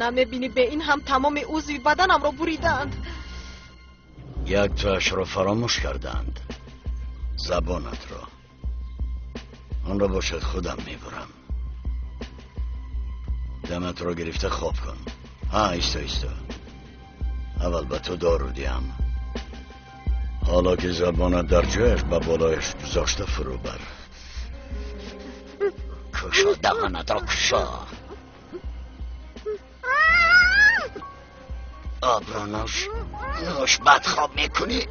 Намебинӣ, бе ин ҳам тамоми узви баданамро буридаанд. Як тоашро фаромӯш кардаанд, забонатро. Онро бошад худам мебурам. Даматро гирифта хоб кун. Ҳа, исто, исто. Аввал ба ту дору диҳам. Ҳоло ки забонат дар ҷояш, ба болояш гузошта фурӯ бар. Кушо даҳонатро, кушо. Обро нӯш, нӯш, бад хоб мекунӣ.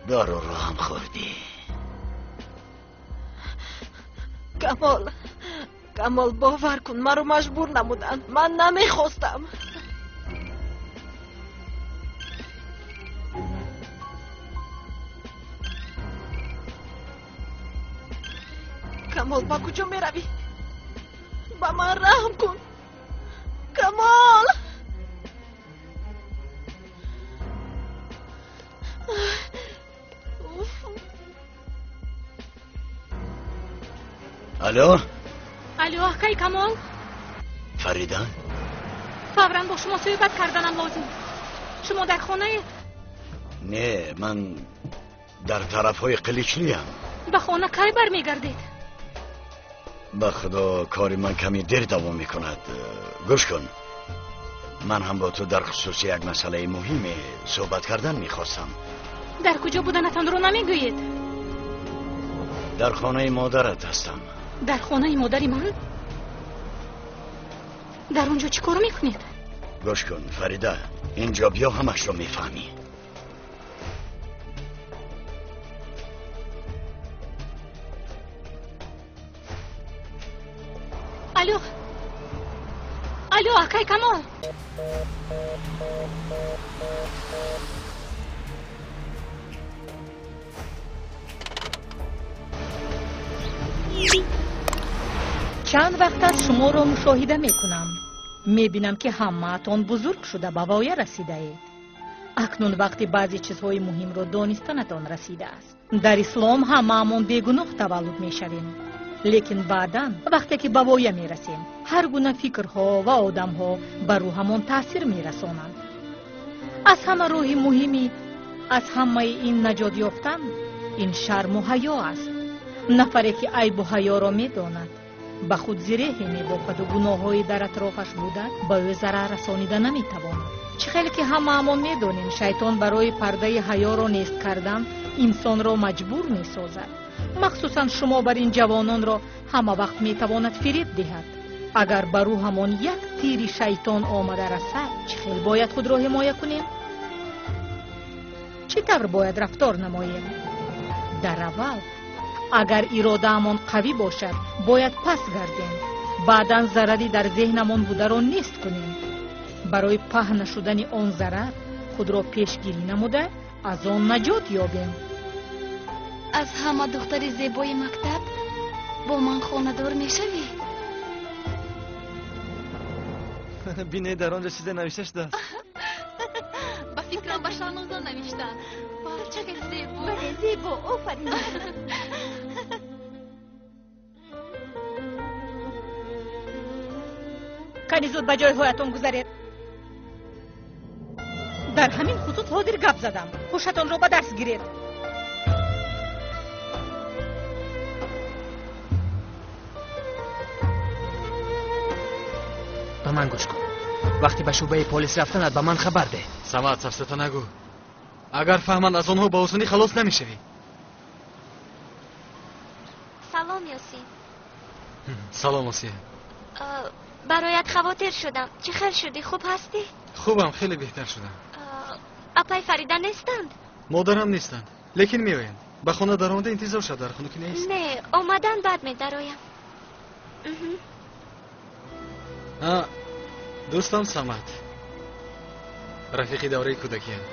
Доруро ҳам хӯрдӣ. Камол, Камол, бовар кун, маро маҷбур намуданд. Ман намехостам. Камол, ба куҷо меравӣ? Ба ман раҳм кун. Камол! Алло? Алло, акай Камол? Фарида? Фавран бо шумо суҳбат карданам лозим. Шумо дар хонаед? Не, ман дар тарафҳои Қиличлиам. Ба хона кай бармегардед? Ба худо, кори ман каме дер давом мекунад. Гӯш кун, ман ҳам бо ту дар хусуси як масъалаи муҳиме суҳбат кардан мехостам. Дар куҷо буданатонро намегӯед? Дар хонаи модарат ҳастам. Дар хонаи модари ман? Дар он ҷо чӣ кор мекунед? Гӯш кун, Фарида, инҷо биё, ҳамашро мефаҳмӣ. Алло, алло, акай Камол. Чанд вақт аст шуморо мушоҳида мекунам. Мебинам, ки ҳамаатон бузург шуда ба воя расидаед. Акнун вақти баъзе чизҳои муҳимро донистанатон расидааст. Дар ислом ҳамаамон бегуноҳ таваллуд мешавем. Лекин баъдан вақте ки ба воя мерасем, ҳар гуна фикрҳо ва одамҳо ба рӯҳамон таъсир мерасонанд. Аз ҳама роҳи муҳими аз ҳамаи ин наҷот ёфтан ин шарму ҳаё аст. Нафаре ки айбу ҳаёро медонад, ба худ зиреҳе мебофаду гуноҳҳои дар атрофаш буда ба ӯ зарар расонида наметавонад. Чӣ хеле ки ҳамаамон медонем, шайтон барои пардаи ҳаёро нест кардан инсонро маҷбур месозад. Махсусан шумо бар ин ҷавононро ҳама вақт метавонад фиреб диҳад. Агар ба рӯҳамон як тири шайтон омада расад, чӣ хел бояд худро ҳимоя кунем? Чӣ тавр бояд рафтор намоем? Дар аввал агар иродаамон қавӣ бошад, бояд пас гардем. Баъдан зарари дар зеҳнамон бударо нест кунем. Барои паҳн нашудани он зарар худро пешгирӣ намуда аз он наҷот ёбем. Аз ҳама духтари зебои мактаб бо ман хонадор мешавӣ? Бине, дар он ҷо чизе навишта шудааст. Ба фикрам, ба Шаҳноза навиштанд. Чӣ хел зебо! Бале, зебо, офарин. Кани зуд ба ҷойҳоятон гузаред. Дар ҳамин хусус ҳозир гап задам. Ҳушатонро ба дарс гиред. Ба ман гӯш кун. Вақте ба шӯъбаи полис рафтанат, ба ман хабар деҳ. Самад, сафсата нагӯ. Агар фаҳманд, аз онҳо ба осонӣ халос намешавӣ. Салом, Ёсин. Салом, Осия. Бароят хавотир шудам. Чӣ хел шудӣ, хуб ҳастӣ? Хубам, хеле беҳтар шудам. Апай Фарида нестанд? Модарам нестанд, лекин меоянд. Ба хона даромада интизор шав, дар хона ки нест. Не, омадан баъд медароям. Дӯстам Самад, рафиқи давраи кӯдакиям.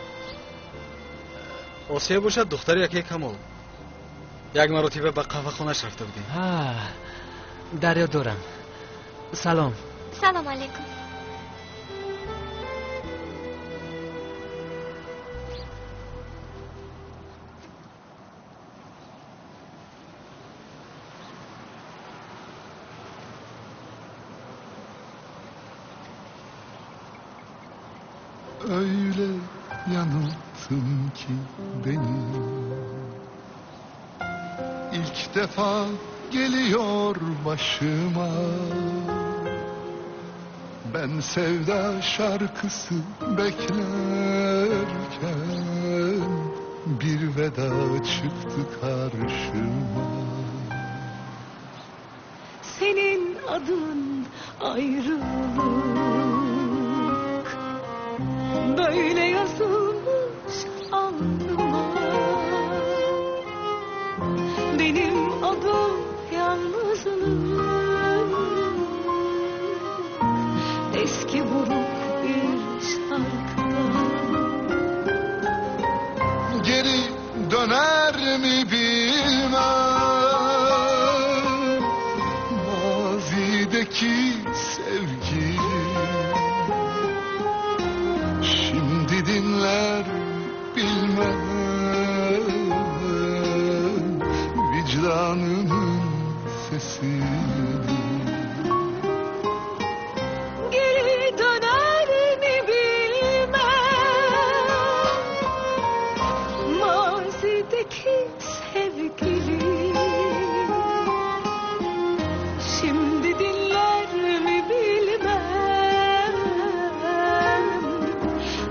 Осия бошад духтари якаи Камол. Як маротиба ба қаҳвахонаш рафта будем. Дар ёд дорам. Салом. Салом алейкум. Öyle yanılttın ki beni. İlk defa geliyor başıma. Ben sevda şarkısı beklerken bir veda çıktı karşıma. Senin adın ayrılık, böyle yazılmış alnıma. Benim adım yalnızlık, eski buruk bir şarkıda. Geri döner mi bilmem, mazideki sevgi. Şimdi dinler bilmem, vicdanımın sesini. Geri döner mi bilmem, mazideki sevgili. Şimdi dinler mi bilmem,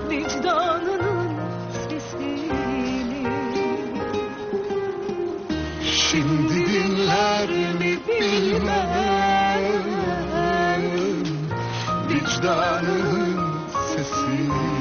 vicdanının sesini. Şimdi dinler mi bilmem, vicdanının sesini.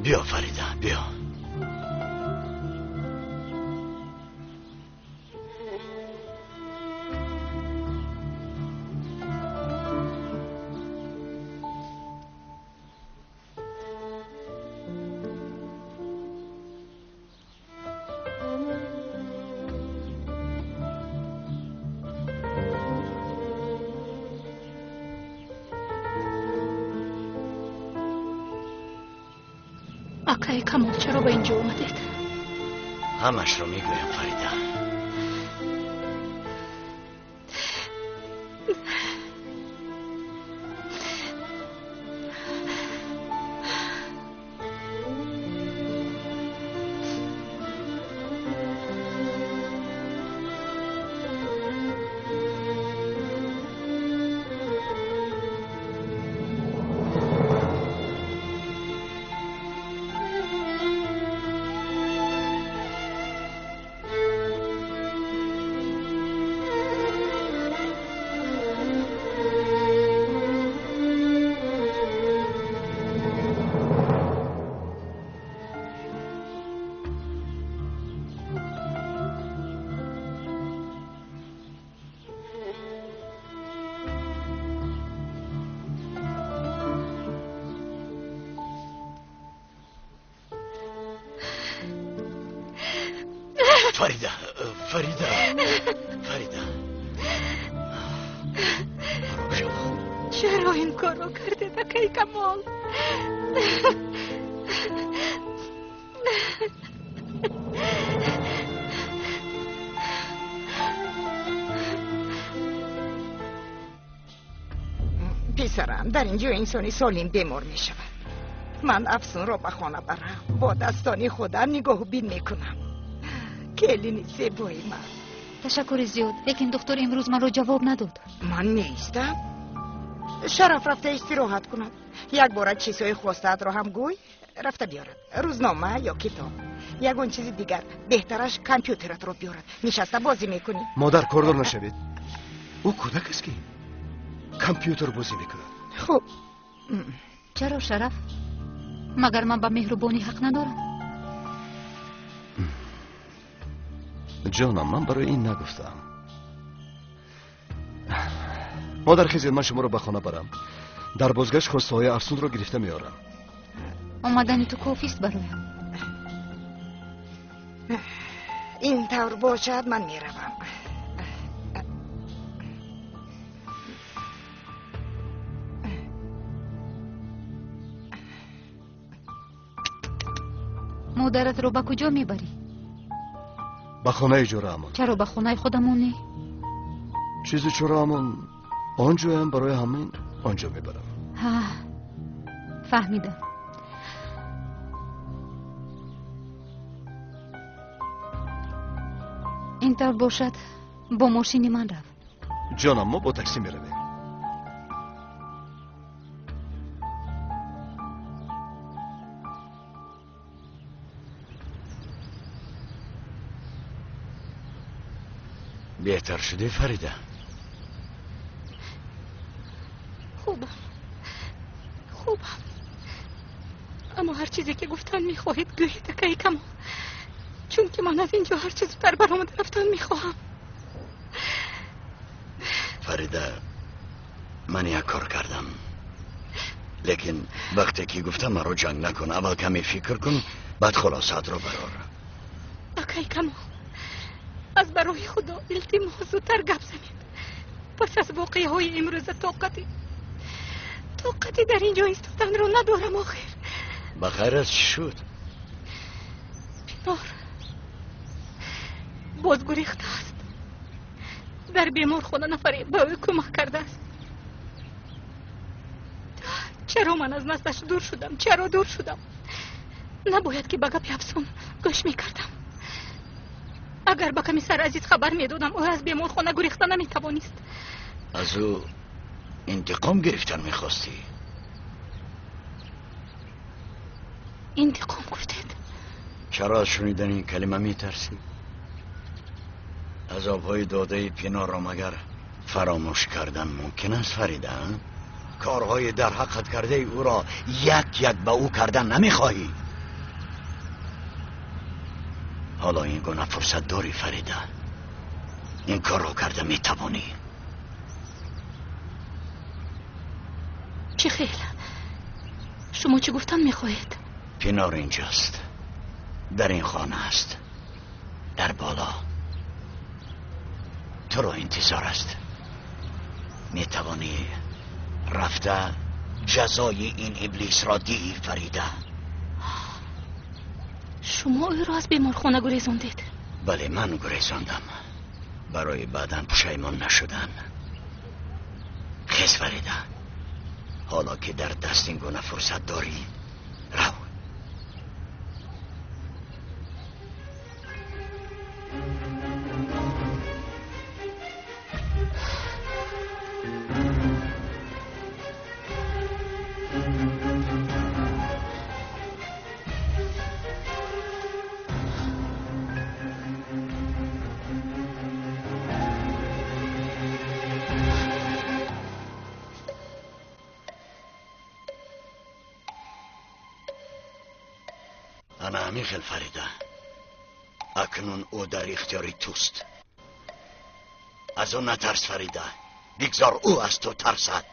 بیا فریده، بیا. акаи Камол, чаро ба инҷо омадед? Ҳамашро мегӯям, Фарида. Фарида, Фарида, Фарида. Чаро ин корро кардед, акаи Камол? Писарам, дар ин ҷо инсони солим бемор мешавад. Ман Афсунро ба хона барам, бо дастони худам нигоҳубин мекунам. Келини зебои ман. Ташаккури зиёд, лекин духтур имрӯз манро ҷавоб надод. Ман меистам. Шараф рафта истироҳат кунад. Як бора чизҳои хостаатро ҳам гӯй, рафта биёрад. Рӯзнома ё китоб. Ягон чизи дигар. Беҳтараш компютератро биёрад. Нишаста бозӣ мекунӣ. Модар, кордор нашавед. Ӯ кӯдак аст ки компютер бозӣ мекунад. Хуб. Чаро, Шараф? Магар ман ба меҳрубонӣ ҳақ надорам? Ҷонам, ман барои ин нагуфтам. Модар, хезед, ман шуморо ба хона барам. Дар бозгашт хостаҳои Афсунро гирифта меорам. Омадани ту кофист бароям. Ин тавр бошад, ман меравам. Модаратро ба куҷо мебарӣ? Ба хонаи ҷораамон. Чаро ба хонаи худамон не? Чизи чораамон он ҷоям, барои ҳамин он ҷо мебарам. Ҳа, фаҳмидам. Ин тавр бошад, бо мошини ман рав. Ҷонам, мо бо таксӣ меравем. Беҳтар шудӣ, Фарида? Хубам, хубам, аммо ҳар чизе ки гуфтан мехоҳед, гӯед, акаи Камол, чунки ман аз инҷо ҳарчи зудтар баромада рафтан мехоҳам. Фарида, ман як кор кардам, лекин вақте ки гуфтам, маро ҷанг накун. Аввал каме фикр кун, баъд хулосаатро барор. Акаи Камол, аз барои Худо, илтимос, зудтар гап занед. Пас аз воқеаҳои имрӯза тоқати дар ин ҷо истоданро надорам охир. Ба хайр аст, чӣ шуд? Пинор боз гурехтааст. Дар беморхона нафаре ба ӯ кӯмак кардааст. Чаро ман аз наздаш дур шудам? Чаро дур шудам? Набояд ки ба гапи Афсун гӯш мекардам. Агар ба комиссар Азиз хабар медодам, ӯ аз беморхона гурехта наметавонист. Аз ӯ интиқом гирифтан мехостӣ? Интиқом гуфтед? Чаро аз шунидани ин калима метарсӣ? Азобҳои додаи Пинорро магар фаромӯш кардан мумкин аст, Фарида? Корҳои дар ҳаққат кардаи ӯро як як ба ӯ кардан намехоҳӣ? Ҳоло ин гуна фурсат дорӣ, Фарида. Ин корро карда метавонӣ. Чӣ хел? Шумо чӣ гуфтан мехоҳед? Пинор инҷост, дар ин хона аст, дар боло туро интизор аст. Метавонӣ рафта ҷазои ин иблисро диҳӣ, Фарида. Шумо ӯро аз беморхона гурезондед? Бале, ман гурезондам барои баъдан пушаймон нашудан. Хез, Фарида, ҳоло ки дар даст ин гуна фурсат дорӣ, рав. Ана ҳамин хел, Фарида. Акнун ӯ дар ихтиёри туст. Аз ӯ натарс, Фарида, бигзор ӯ аз ту тарсад.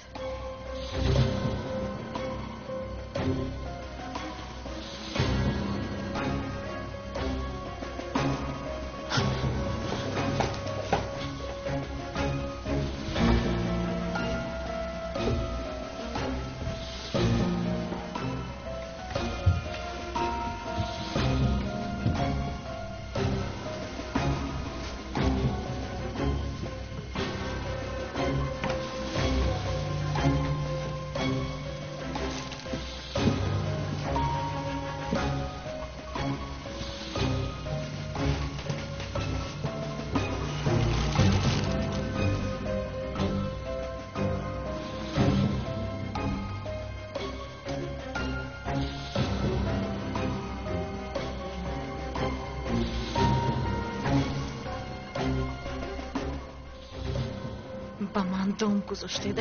Ба ман дом гузоштед,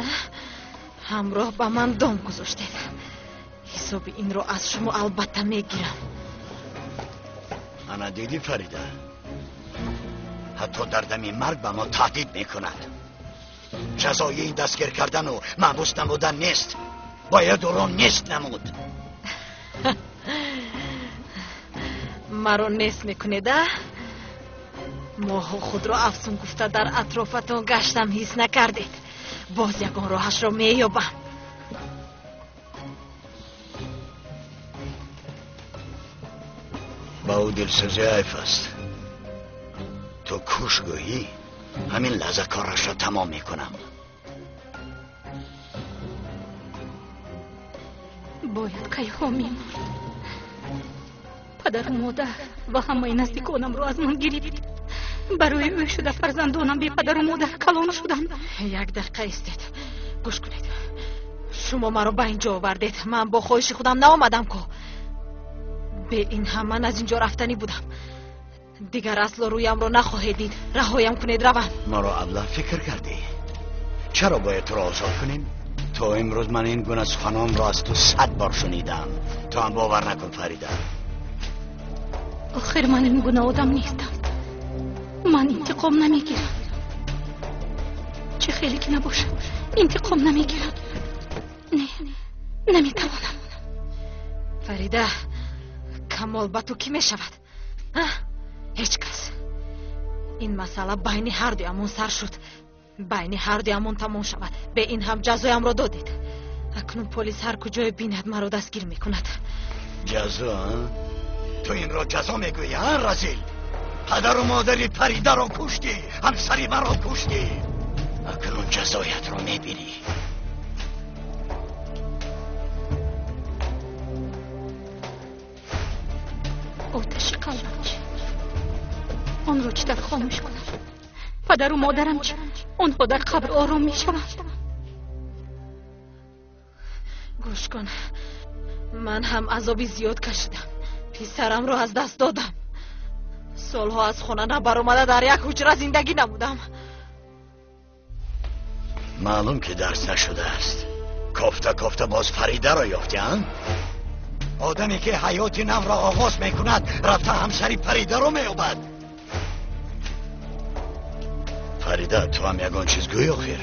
ҳамроҳ ба ман дом гузоштед. Ҳисоби инро аз шумо албатта мегирам. Ана дидӣ, Фарида, ҳатто дар дами марг ба мо таҳдид мекунад. Ҷазои ин дастгир кардану маҳбус намудан нест, бояд ӯро нест намуд. Маро нест мекунед, а? Моҳо худро афсун гуфта дар атрофатон гаштам, ҳис накардед. Боз ягон роҳашро меёбам. Ба ӯ дилсӯзӣ айф аст. Ту куш гӯӣ, ҳамин лаҳза корашро тамом мекунам. Бояд кайҳо мемурд. Падару модар ва ҳамаи наздиконамро аз ман гирифт. Барои ӯ шуда фарзандонам бепадару модар калон шуданд. Як дақиқа истед, гӯш кунед. Шумо маро ба ин ҷо овардед. Ман бо хоҳиши худам наомадам ку. Бе ин ҳам ман аз ин ҷо рафтанӣ будам. Дигар асло рӯямро нахоҳед дид. Раҳоям кунед, равам. Маро аблаҳ фикр кардӣ? Чаро бояд туро озод кунем? То имрӯз ман ин гуна суханонро аз ту 100 бор шунидам. Ту ҳам бовар накун, Фарида. Охир ман ин гуна одам нестам. Ман интиқом намегирам. Чӣ хеле ки набошад, интиқом намегирам. Не, наметавонам. Фарида, Камол ба ту кӣ мешавад? Ҳеҷ кас. Ин масъала байни ҳар дуямон сар шуд, байни ҳар дуямон тамом шавад. Бе ин ҳам ҷазоямро додед. Акнун полис ҳар куҷое бинад маро дастгир мекунад. Ҷазо? Ту инро ҷазо мегӯӣ, а, разил? Падару модари Фаридаро куштӣ, ҳамсари маро куштӣ. Акнун ҷазоятро мебинӣ. Оташи қалбам чӣ? Онро чӣ тавр хомӯш кунам? Падару модарам чӣ? Онҳо дар қабр ором мешаванд. Гӯш кун, ман ҳам азоби зиёд кашидам. Писарамро аз даст додам. Солҳо аз хона набаромада дар як ҳуҷра зиндагӣ намудам. Маълум ки дарс нашудааст. Кофта кофта боз Фаридаро ёфтӣ, а? Одаме ки ҳаёти навро оғоз мекунад, рафта ҳамсари Фаридаро меёбад. Фарида, ту ҳам ягон чиз гӯй охир.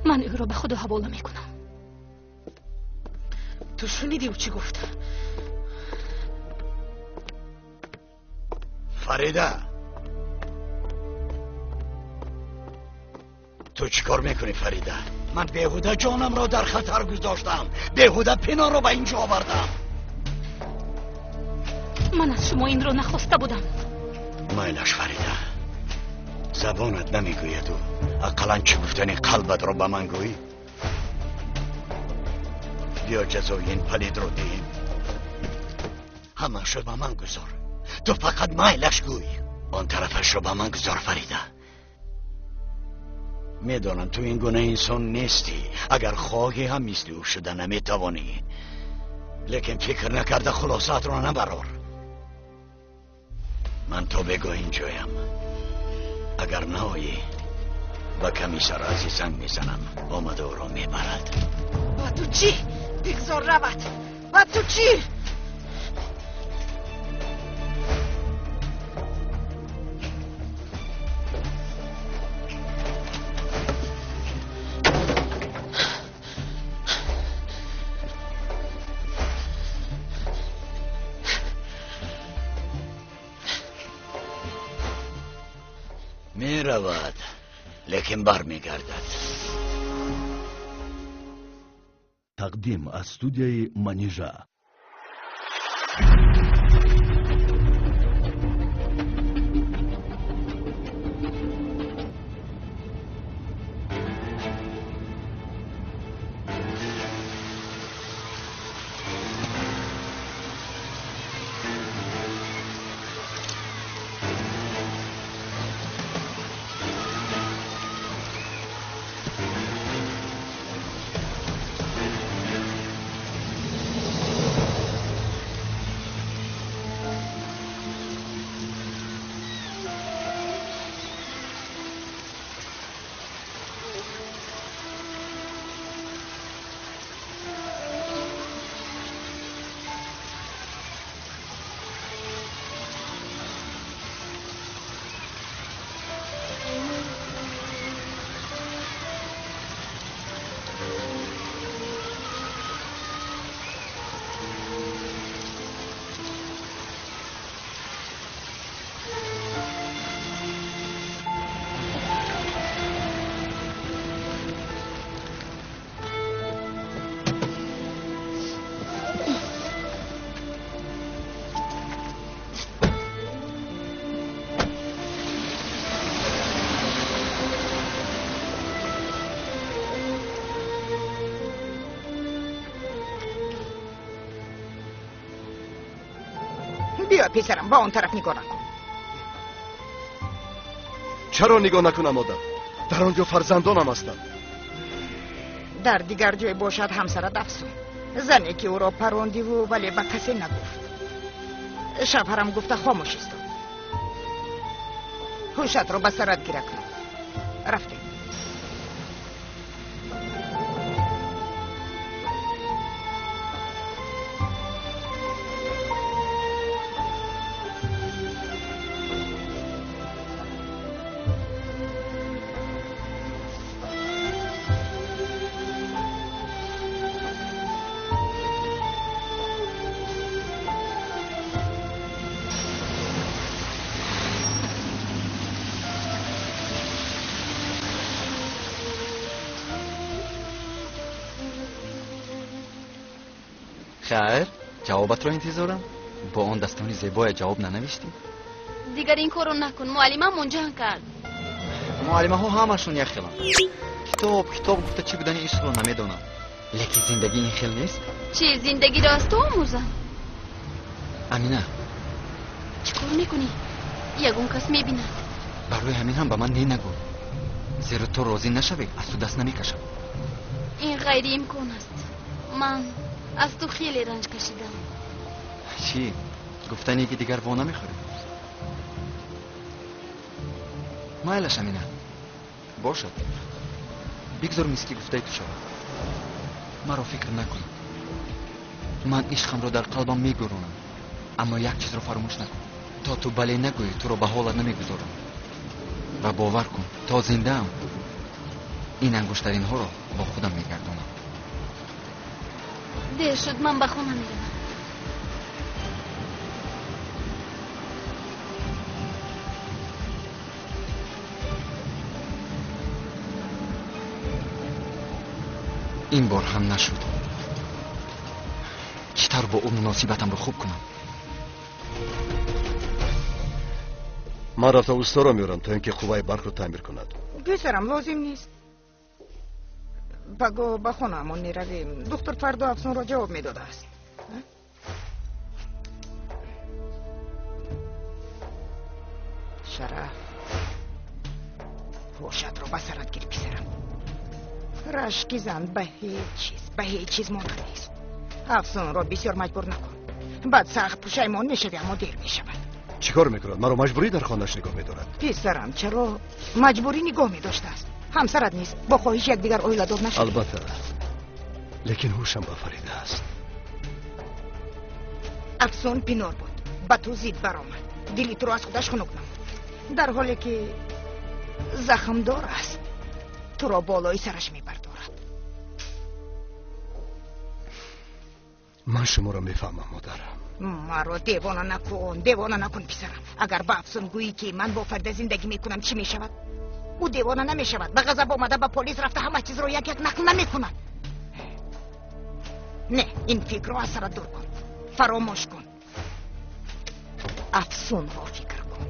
Ман ӯро ба худо ҳавола мекунам. Ту шунидӣ ӯ чӣ гуфт? Фарида, ту чӣ кор мекунӣ, Фарида? Ман беҳуда ҷонамро дар хатар гузоштам, беҳуда Пиноро ба ин ҷо овардам. Ман аз шумо инро нахоста будам. Майлаш, Фарида, забонат намегӯяду ақаллан чӣ гуфтани қалбатро ба ман гӯӣ. Биё ҷазои ин палидро диҳем. Ҳамаашро ба ман гузор. Ту фақат майлаш гӯй. Он тарафашро ба ман гузор, Фарида. Медонам ту ин гуна инсон нестӣ. Агар хоҳӣ ҳам мисли ӯ шуда наметавонӣ. Лекин фикр накарда хулосаатро набарор. Ман то бегоҳ инҷоям. Агар наоӣ, ба комиссар Азиз занг мезанам. Омада ӯро мебарад. Ба ту чӣ? Бигзор равад. Ба ту чӣ? Меравад, лекин бармегардад. Тақдим аз студияи Манижа. Биё писарам, ба он тараф нигоҳ накун. Чаро нигоҳ накунам, модар? Дар он ҷо фарзандонам ҳастанд. Дар дигар ҷой бошад ҳамсарат Афсун. Зане ки ӯро парондиву вале ба касе нагуфт. Шавҳарам гуфта хомӯш истод. Ҳушатро ба сарат гира кун. Рафтем. Хайр, ҷавобатро интизорам. Бо он дастони зебоя ҷавоб нанавиштӣ? Дигар ин корро накун, муаллимам ҷанг кард. Муаллимаҳо ҳамашон як хеланд. Китоб, китоб гуфта чӣ будани ишқро намедонам. Лекин зиндагӣ ин хел нест. Чӣ, зиндагиро аз ту омӯзам? Амина. Чӣ кор мекунӣ? Ягон кас мебинад. Барои ҳамин ҳам ба ман не нагӯ. Зеро то розӣ нашавӣ, аз ту даст намекашам. Ин ғайриимкон аст. Ман аз ту хеле ранҷ кашидам. Чӣ? Гуфтане ки дигар во намехӯрӣ? Майлаш, Амина. Бошад. Бигзор мисли гуфтаи ту шавад. Маро фикр накун. Ман ишқамро дар қалбам мегӯронам. Аммо як чизро фаромӯш накун. То ту бале нагӯӣ, туро ба ҳолат намегузорам. Ва бовар кун, то зиндаам ин ангуштаринҳоро бо худам мегардонам. Дер шуд, ман ба хона меравам. Ин бор ҳам нашуд. Чӣ тавр бо ӯ муносибатамро хуб кунам? Ман рафта усторо меорам, то ин ки қувваи барқро таъмир кунад. Писарам, лозим нест. Паго ба хонаамон меравем. Духтур фардо Афсунро ҷавоб медодааст. Шараф, ҳушатро ба сарат гир, писарам. Рашки зан ба ҳеҷ чиз монанд нест. Афсунро бисёр маҷбур накун. Баъд сахт пушаймон мешавӣ, аммо дер мешавад. Чӣ кор мекунад? Маро маҷбурӣ дар хонааш нигоҳ медорад. Писарам, чаро маҷбурӣ нигоҳ медоштааст? Ҳамсарат нест, бо хоҳиши якдигар оиладор нашавед. Албатта, лекин ҳушам ба Фарида аст. Афсун пинор буд, ба ту зид баромад, дили туро аз худаш хунук намуд, дар ҳоле ки захмдор аст, туро болои сараш мебардорад. Ман шуморо мефаҳмам, модар. Маро девона накун, девона накун, писарам. Агар ба Афсун гӯӣ ки ман бо Фарида зиндагӣ мекунам, чӣ мешавад? Ӯ девона намешавад. Ба ғазаб омада ба полис рафта ҳама чизро як як нақл намекунад. Не, ин фикрро аз сарат дур кун, фаромӯш кун. Афсунро фикр кун.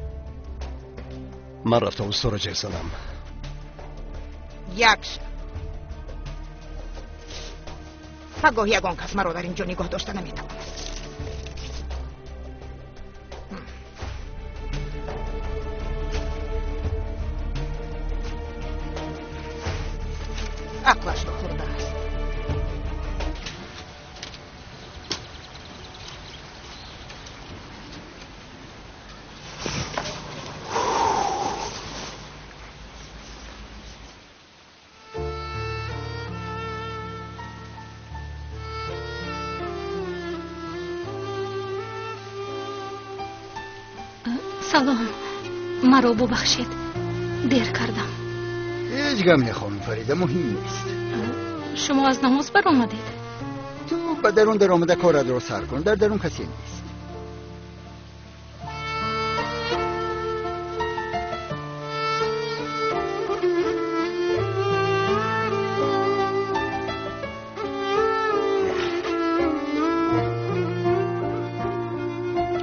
Ман рафта усторо ҷеғ занам. Як шаб пагоҳ ягон кас маро дар ин ҷо нигоҳ дошта наметавонад. Ақлашро хӯрдааст. Салом, маро бубахшед, дер кардам. Ҳеҷ гам не, хонум Фарида, муҳим нест. Шумо аз намоз баромадед? Ту ба дарун даромада коратро сар кун, дар дарун касе нест.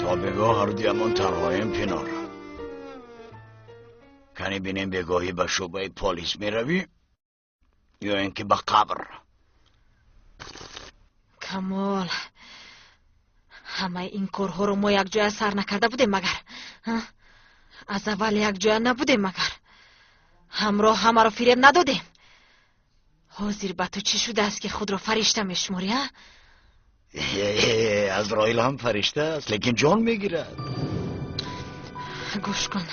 То бегоҳ ҳардуямон танҳоем, пинор. Кани бинем, бегоҳӣ ба шӯъбаи полис меравӣ ё ин ки ба қабр? Камол, Ҳамаи ин корҳоро мо якҷоя сар накарда будем магар? Аз аввал якҷоя набудем магар? Ҳамроҳ ҳамаро фиреб надодем? Ҳозир ба ту чӣ шудааст, ки худро фаришта мешуморӣ, а? Азроил ҳам фаришта аст, лекин ҷон мегирад. Гӯш кун,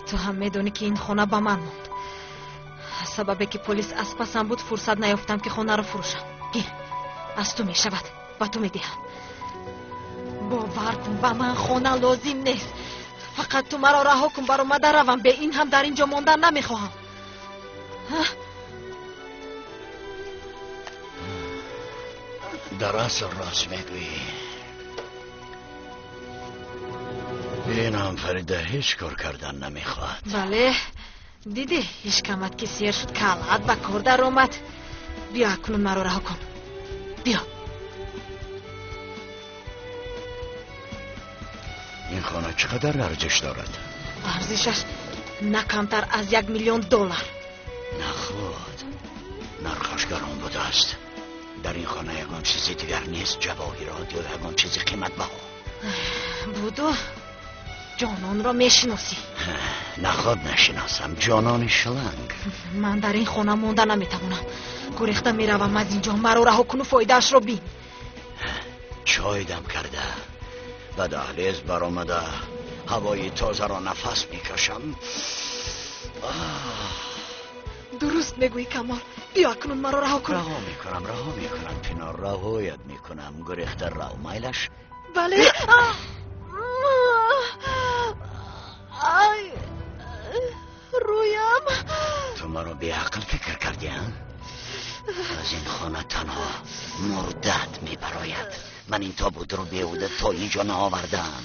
ту ҳам медонӣ, ки ин хона ба ман монд. Аз сабабе ки полис аз пасам буд, фурсат наёфтам, ки хонаро фурӯшам. Гир, аз ту мешавад, ба ту медиҳам. Бовар кун, ба ман хона лозим нест. Фақат ту маро раҳо кун, баромада равам. Бе ин ҳам дар ин ҷо мондан намехоҳам. Дар асл рост мегӯӣ. Ин ҳам Фарида ҳеҷ кор кардан намехоҳад. Бале, дидӣ, ишкамат ки сер шуд, калаат ба кор даромад. Биё, акнун маро раҳо кун, биё. Ин хона чӣ қадар арзиш дорад? Арзишаш на камтар аз 1 миллион доллар. Наход, нархаш гарон будааст. Дар ин хона ягон чизи дигар нест, ҷавоҳирот ё ягон чизи қиматбаҳо? Буду, ҷононро мешиносӣ. Наход нашиносам, ҷонони шланг. Ман дар ин хона монда наметавонам. Гурехта меравам аз ин ҷо. Маро раҳо куну фоидаашро бин. Чой дам карда, ба даҳлез баромада, ҳавои тозаро нафас мекашам. Дуруст мегӯӣ, Камол. Биё, акнун маро раҳо кун. Раҳо мекунам, раҳо мекунам, Пинор, раҳоят мекунам. Гурехта рав, майлаш? Бале. Ай, рӯям. Ту маро беақл фикр кардӣ, а? Аз ин хона танҳо мурдат мебарояд. Ман ин тобутро беҳуда то ин ҷо наовардаам.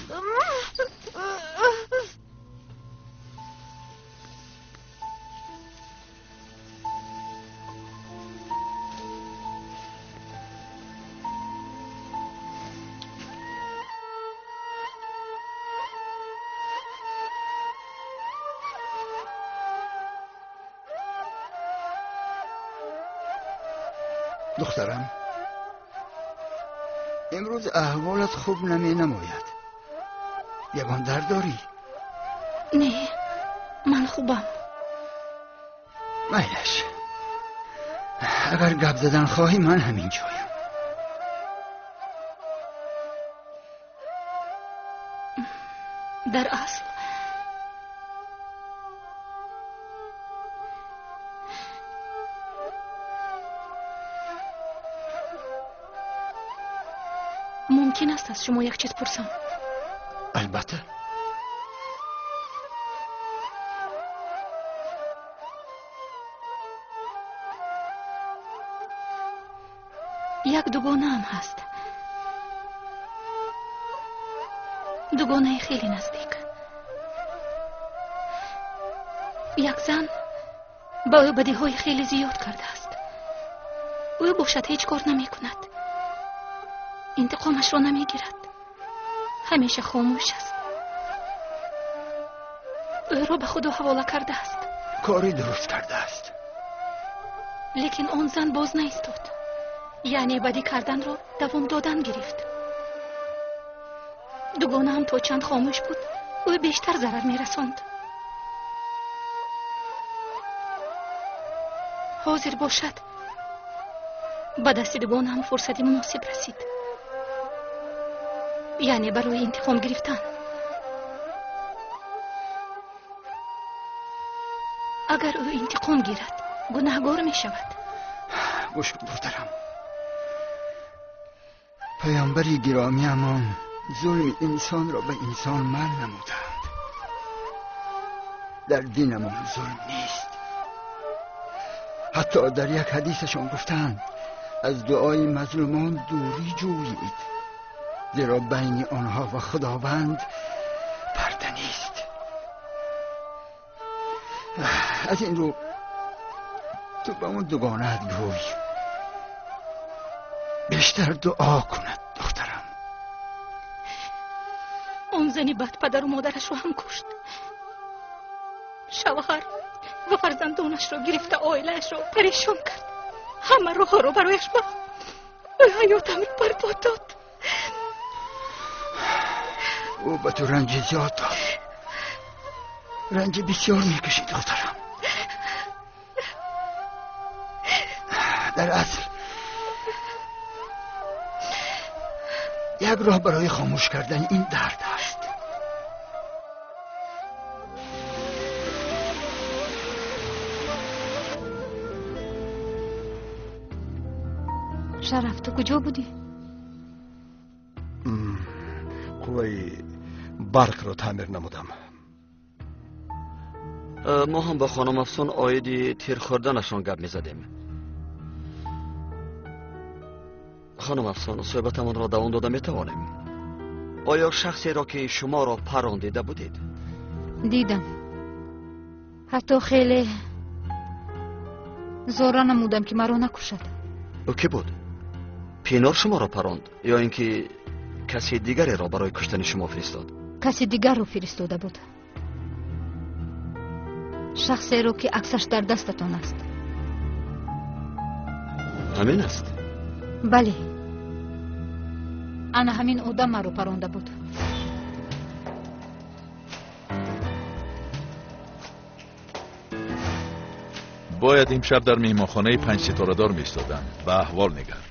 Духтарам, имрӯз аҳволат хуб наменамояд. Ягон дард дорӣ? Не, ман хубам. Майлаш, агар гап задан хоҳӣ, ман ҳамин ҷоям. Дар асл мумкин аст аз шумо як чиз пурсам? Албатта. Як дугонаам ҳаст, дугонаи хеле наздик. Як зан ба ӯ бадиҳои хеле зиёд кардааст. Ӯ бошад ҳеҷ кор намекунад, интиқомашро намегирад, ҳамеша хомӯш аст. Ӯро ба худо ҳавола кардааст. Кори дуруст кардааст. Лекин он зан боз наистод, яъне бадӣ карданро давом додан гирифт. Дугонаам то чанд хомӯш буд, ӯ бештар зарар мерасонд. Ҳозир бошад, ба дасти дугонаам фурсати муносиб расид, яъне барои интиқом гирифтан. Агар ӯ интиқом гирад, гунаҳгор мешавад. Гӯш кун, духтарам, паёмбари гиромиамон зулми инсонро ба инсон манъ намуданд. Дар динамон зулм нест. Ҳатто дар як ҳадисашон гуфтанд: аз дуои мазлумон дурӣ ҷӯед, зеро байни онҳо ва Худованд парда нест. Аз ин рӯ ту ба он дугонаат гӯй бештар дуо кунад, духтарам. Он зани бад падару модарашро ҳам кушт. Шавҳар ва фарзандонашро гирифта, оилаашро парешон кард. Ҳама роҳҳоро барояш бахт. Ӯ ҳаётамро барбод дод. Ӯ ба ту ранҷи зиёд дод. Ранҷи бисёр мекашӣ, духтарам. Дар асл як роҳ барои хомӯш кардани ин дард ҳаст. Шараф, ту куҷо будӣ? Қувваи барқро таъмир намудам. Мо ҳам бо хонум Афсун оиди тир хӯрданашон гап мезадем. Хонум Афсун, суҳбатамонро давом дода метавонем? Оё шахсеро ки шуморо парон дида будед? Дидам. Ҳатто хеле зора намудам, ки маро накушад. Ӯ кӣ буд? Пинор шуморо паронд ё ин ки касе дигареро барои куштани шумо фиристод? Каси дигарро фиристода буд. Шахсеро, ки аксаш дар дастатон аст. Ҳамин аст? Бале, ана ҳамин одам маро паронда буд. Бояд имшаб дар меҳмонхонаи панҷситорадор меистодам. Ба аҳвол нигар.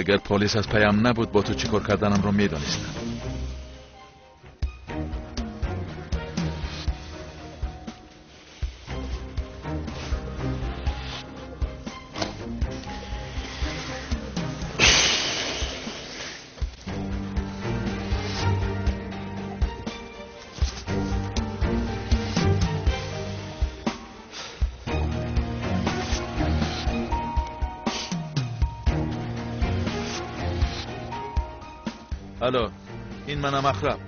Агар полис аз паям набуд, бо ту чӣ кор карданамро медонистам. Алло, ин манам Ахраб.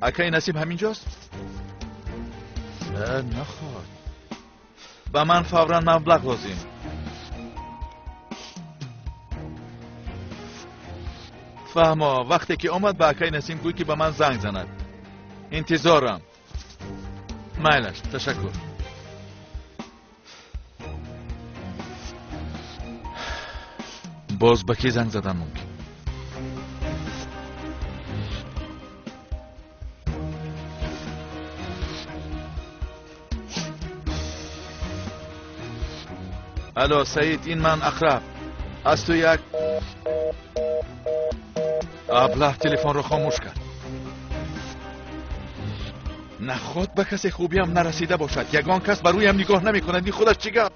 Акаи Насиб ҳаминҷост? Наход. Ба ман фавран маблағ лозим. Фаҳмо, вақте ки омад ба акаи Насим гӯй, ки ба ман занг занад. Интизорам. Майлаш, ташаккур. Боз ба кӣ занг задан мумкин? Алло, Саид, ин ман Ақраб. Аз ту як аблаҳ телефонро хомӯш кард. Наход ба касе хубиам нарасида бошад. Ягон кас ба рӯям нигоҳ намекунад. Ин худаш чӣ гап?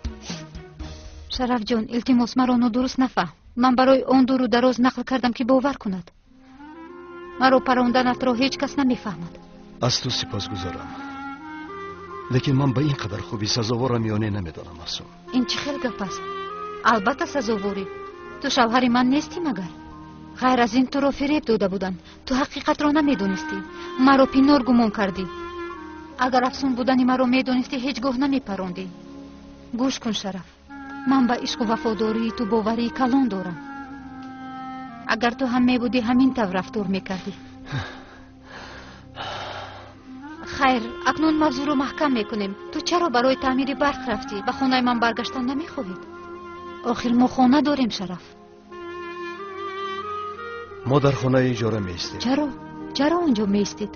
Шарафҷон, илтимос, маро нодуруст нафаҳм. Ман барои он дуру дароз нақл кардам, ки бовар кунад. Маро паронданатро ҳеҷ кас намефаҳмад. Аз ту сипосгузорам, лекин ман ба ин қадар хубӣ сазоворам ё не намедонам, Афсун. Ин чӣ хел гап аст? Албатта сазоворӣ. Ту шавҳари ман нестӣ магар? Ғайр аз ин туро фиреб дода буданд. Ту ҳақиқатро намедонистӣ. Маро Пинор гумон кардӣ. Агар Афсун будани маро медонистӣ, ҳеҷ гоҳ намепарондӣ. Гӯш кун, Шараф, ман ба ишқу вафодории ту боварии калон дорам. Агар ту ҳам мебудӣ, ҳамин тавр рафтор мекардӣ. Хайр, акнун мавзӯъро маҳкам мекунем. Ту чаро барои таъмири барқ рафтӣ? Ба хонаи ман баргаштан намехоҳед? Охир мо хона дорем, Шараф. Мо дар хонаи иҷора меистем. Чаро? Чаро он ҷо меистед?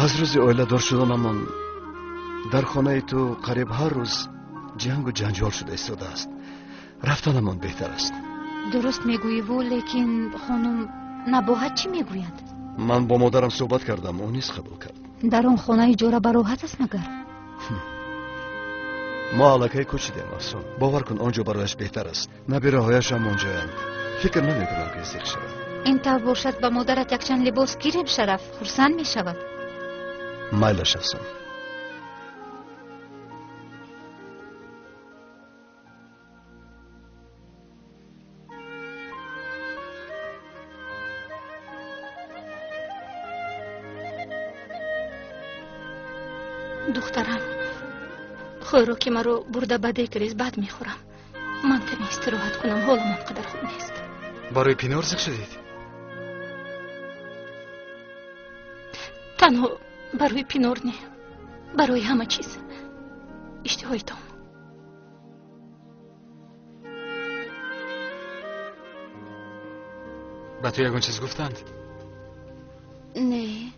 Аз рӯзи оиладор шуданамон дар хонаи ту қариб ҳар рӯз ҷангу ҷанҷол шуда истодааст. Рафтанамон беҳтар аст. Дуруст мегӯиву, лекин хонум Набоҳат чӣ мегӯяд? Ман бо модарам суҳбат кардам, ӯ низ қабул кард. Дар он хона иҷора бароҳат аст магар? Мо аллакай кӯчидем, Афсун. Бовар кун, он ҷо барояш беҳтар аст. Набираҳояшам онҷоянд. Фикр намекунам, ки зиқ шавад. Ин тавр бошад, ба модарат якчанд либос гирем, Шараф, хурсанд мешавад. Майлаш, Афсун. Духтарам, хӯроки маро бурда ба дег рез, бад мехӯрам. Ман каме истироҳат кунам, ҳолам он қадар хуб нест. Барои Пинор зиқ шудед? Танҳо барои Пинор не, барои ҳама чиз. Иштиҳоитон. Ба ту ягон чиз гуфтанд? Не.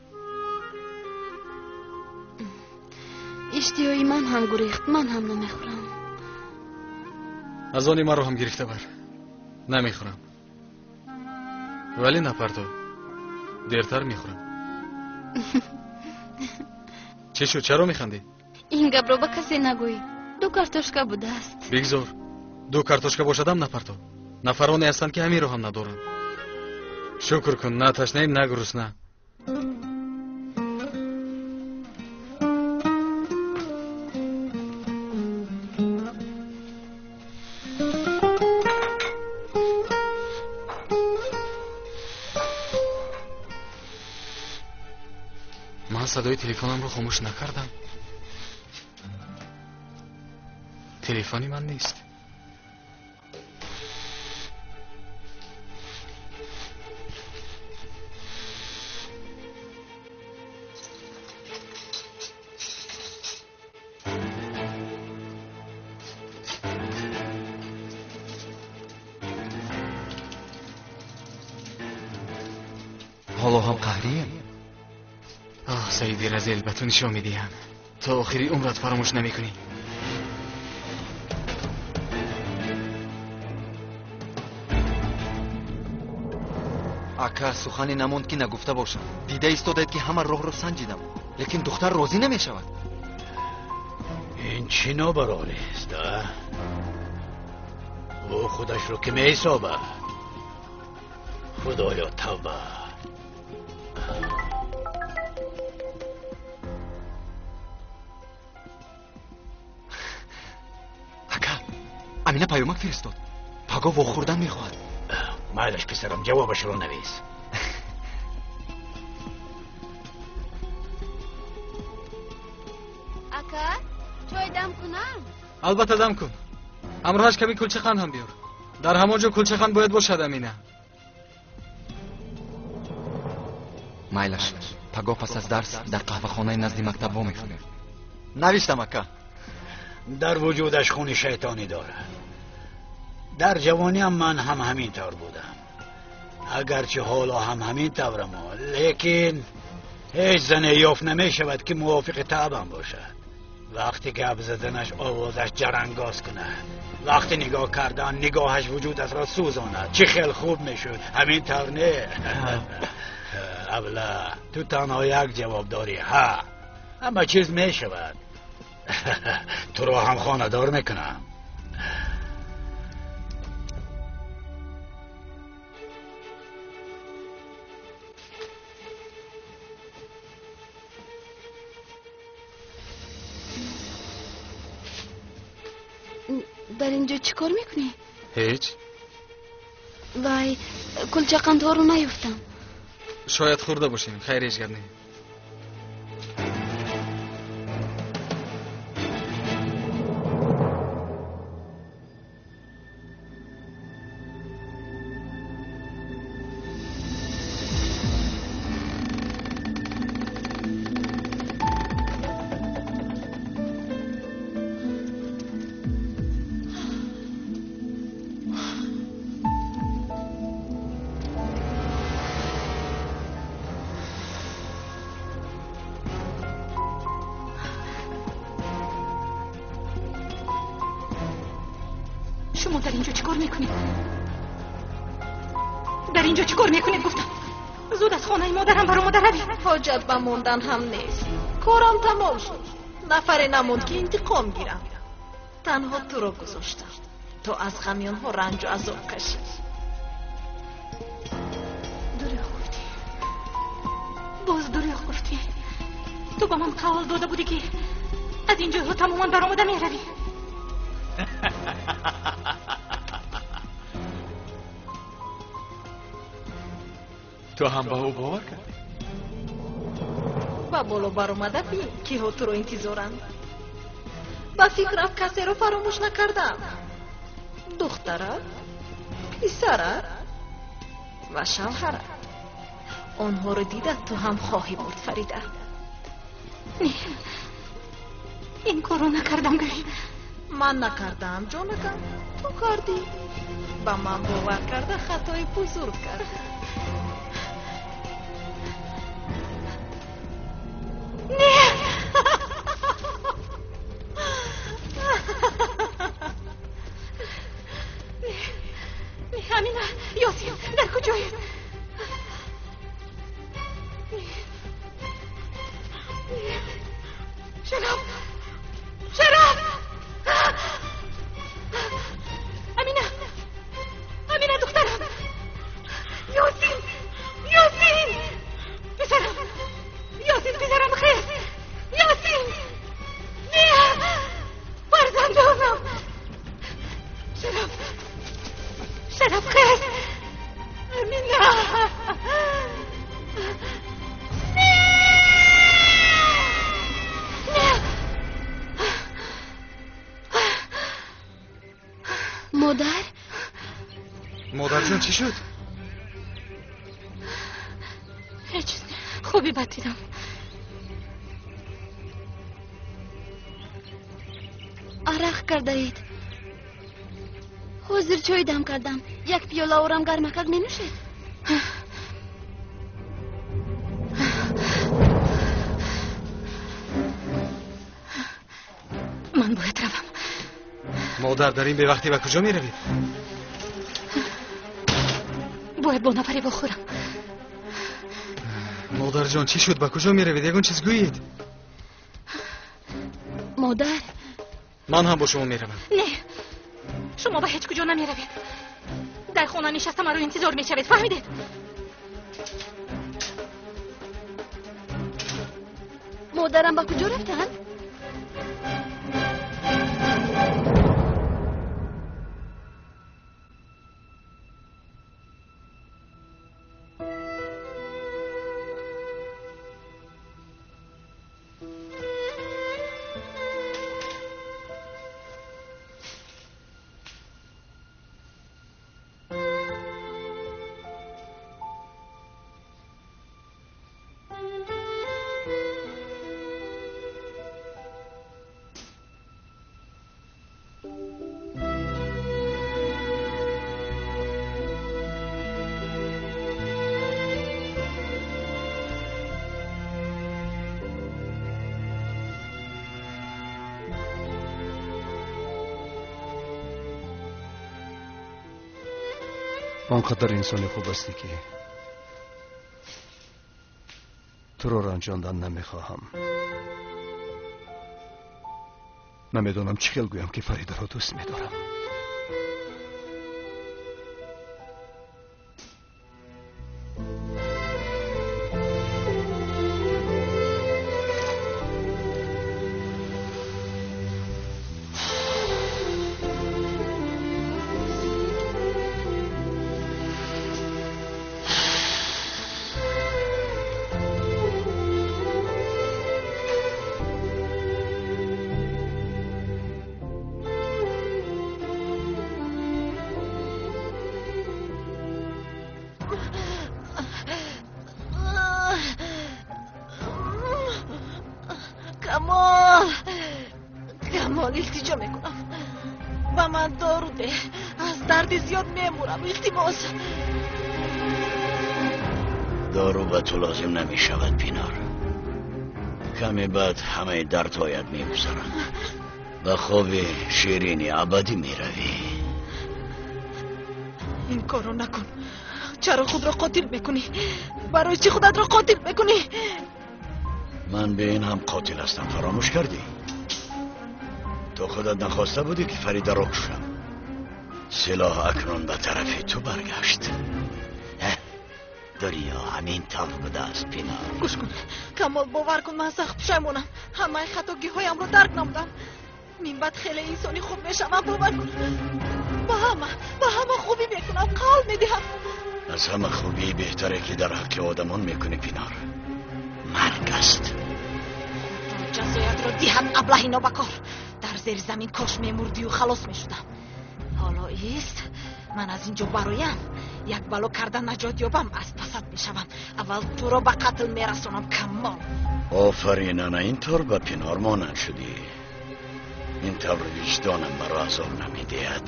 Иштиҳои ман ҳам гурехт, ман ҳам намехӯрам. Аз они маро ҳам гирифта бар. Намехӯрам. Вале напарто. Дертар мехӯрам. Чӣ шуд? Чаро механдӣ? Ин гапро ба касе нагӯй. Ду картошка будааст. Бигзор. Ду картошка бошадам напарто. Нафароне ҳастанд, ки ҳаминро ҳам надоранд. Шукр кун, на ташнаем, на гурусна. Ман садои телефонамро хомӯш накардам. Телефони ман нест. Ҳоло ҳам қаҳрием? Оҳ, Саиди Разел, ба ту нишон медиҳам. То охири умрат фаромӯш намекунӣ. Ака, сухане намонд, ки нагуфта бошам. Дида истодаед, ки ҳама роҳро санҷидам, лекин духтар розӣ намешавад. Ин чӣ нобарорист, а? Ӯ худашро ки меҳисобад? Худоё, тавба! Ака, Амина паёмак фиристод. Паго вохӯрдан мехоҳад. Майлаш, писарам, ҷавобашро навис. Ака, чой дам кунам? Албатта, дам кун. Ҳамроҳаш ками кулчақанд ҳам биёр. Дар ҳамон ҷо кулчақанд бояд бошад, Амина. Майлаш, пагоҳ пас аз дарс дар қаҳвахонаи назди мактаб вомехӯрем. Навиштам, ака. Дар вуҷудаш хуни шайтонӣ дорад. Дар ҷавониам ман ҳам ҳамин тавр будам. Агарчи ҳоло ҳам ҳамин таврам, лекин ҳеҷ зане ёфт намешавад, ки мувофиқи таъбам бошад. Вақти гап заданаш овозаш ҷарангоз кунад, вақти нигоҳ кардан нигоҳаш вуҷудатро сӯзонад. Чӣ хел хуб мешуд, ҳамин тавр не? Абла, ту танҳо як ҷавоб дорӣ. Ҳа, ҳама чиз мешавад. Туро ҳам хонадор мекунам. Дар ин ҷо чӣ кор мекунӣ? Ҳеҷ. Вай, кулчақандҳоро наёфтам. Шояд хӯрда бошем. Хайр, ҳеҷ гап не. Шумо дар ин ҷо чӣ кор мекунед? Дар ин ҷо чӣ кор мекунед, гуфтам. Зуд аз хонаи модарам баромада равед. Ҳоҷат ба мондан ҳам нест. Корам тамом шуд. Нафаре намонд, ки интиқом гирам. Танҳо туро гузоштам, то аз ғами онҳо ранҷу азоб кашӣ. Дурӯғ гуфтӣ. Боз дурӯғ гуфтӣ. Ту ба ман қавл дода будӣ, ки аз ин ҷойҳо тамоман баромада меравӣ. Ту ҳам ба ӯ бовар кардӣ? Ба боло баромада бин, киҳо туро интизоранд. Ба фикрам, касеро фаромӯш накардам. Духтарат, писарат ва шавҳарат. Онҳоро дида ту ҳам хоҳӣ бурд, Фарида. Не, Ин корро накардам, Гулин. Ман накардам, ҷонакам. Ту кардӣ. Ба ман бовар карда хатои бузург кардӣ. Не! Не, Амина, Ёсин, дар куҷоед? Шараф! Шараф! Амина! Амина, духтарам! Ёсин! Ёсин! Писарам! Ёсин, писарам, хез! Ёсин! Не! Фарзандонам! Шараф! Шараф, хез! Амина! Модар? Модарҷон, чӣ шуд? Ҳеҷ чиз не. Хоби бад дидам. Арақ кардаед. Ҳозир чой дам кардам. Як пиёла орам, гармакак менӯшед? Ман бояд равам. Модар, дар ин бевақтӣ ба куҷо меравед? Бояд бо нафаре вохӯрам. Модарҷон, чӣ шуд? Ба куҷо меравед? Ягон чиз гӯед. Модар, Ман ҳам бо шумо меравам. Не, шумо ба ҳеҷ куҷо намеравед. Дар хона нишаста маро интизор мешавед, фаҳмидед? Модарам ба куҷо рафтанд? Он қадар инсони хуб ҳастӣ, ки туро ранҷондан намехоҳам. Намедонам, чӣ хел гӯям, ки Фаридаро дӯст медорам. Камол, Камол, илтиҷо мекунам, ба ман дору деҳ, аз дарди зиёд мемурам, илтимос. Дору ба ту лозим намешавад, Пинор. Каме баъд ҳамаи дардҳоят мегузаранд, ба хоби ширини абадӣ меравӣ. Ин корро накун. Чаро худро қотил мекунӣ? Барои чӣ худатро қотил мекунӣ? Ман бе ин ҳам қотил ҳастам, фаромӯш кардӣ? Ту худат нахоста будӣ, ки Фаридаро кушам. Силоҳ акнун ба тарафи ту баргашт. Дунё ҳамин тавр будааст, Пинор. Гӯш кун, Камол, бовар кун, ман сахт пушаймонам. Ҳамаи хатогиҳоямро дарк намудам. Минбаъд хеле инсони хуб мешавам, бовар кун. Ба ҳама хубӣ мекунам, қавл медиҳам. Аз ҳама хубии беҳтаре, ки дар ҳаққи одамон мекунӣ, Пинор, марг аст. Худо ҷазоятро диҳад, аблаҳи нобакор. Дар зери замин кош мемурдию халос мешудам. Ҳоло ист, ман аз ин ҷо бароям, як бало карда наҷот ёбам, аз пасат мешавам. Аввал туро ба қатл мерасонам, Камол. Офарин, ана ин тур ба Пинор монанд шудӣ. Ин тавр виҷдонам маро азоб намедиҳад.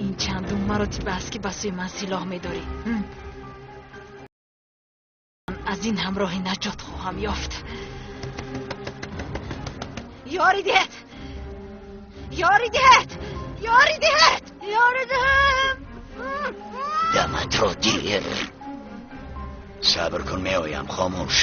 Ин чандум маротиба аст, ки ба сӯи ман силоҳ медорӣ. Аз ин ҳам роҳи наҷот хоҳам ёфт. Ёрӣ диҳед! Ёрӣ диҳед! Ёрӣ диҳед! Ёрӣ диҳед! Даматро дир. Сабр кун, меоям. Хомӯш.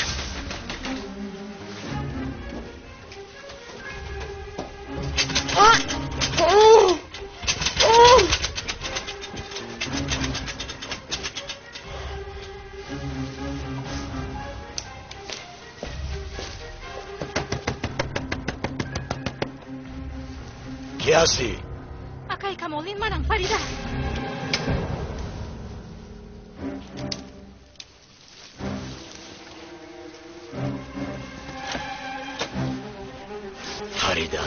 Кӣ ҳастӣ? Акай Камолин, манам Фарида. Фарида?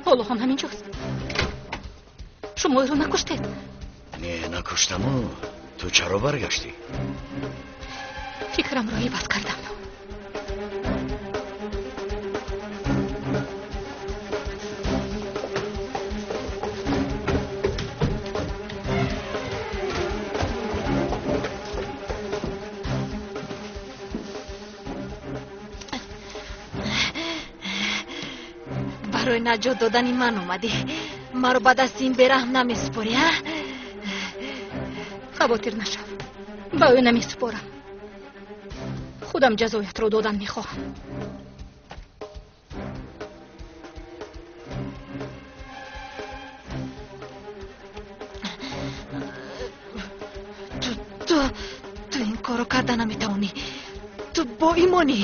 Ҳоло ҳам ҳамин ҷост. Шумо ӯро накуштед? Не, накуштаму. Ту чаро баргаштӣ? Фикрамро иваз кардам. Барои наҷот додани ман омадӣ. Маро ба дасти ин бераҳм намесупорӣ, а? Хавотир нашав, ба ӯ намесупорам. Худам ҷазоятро додан мехоҳам. Ту ин корро карда наметавонӣ. Ту боимонӣ.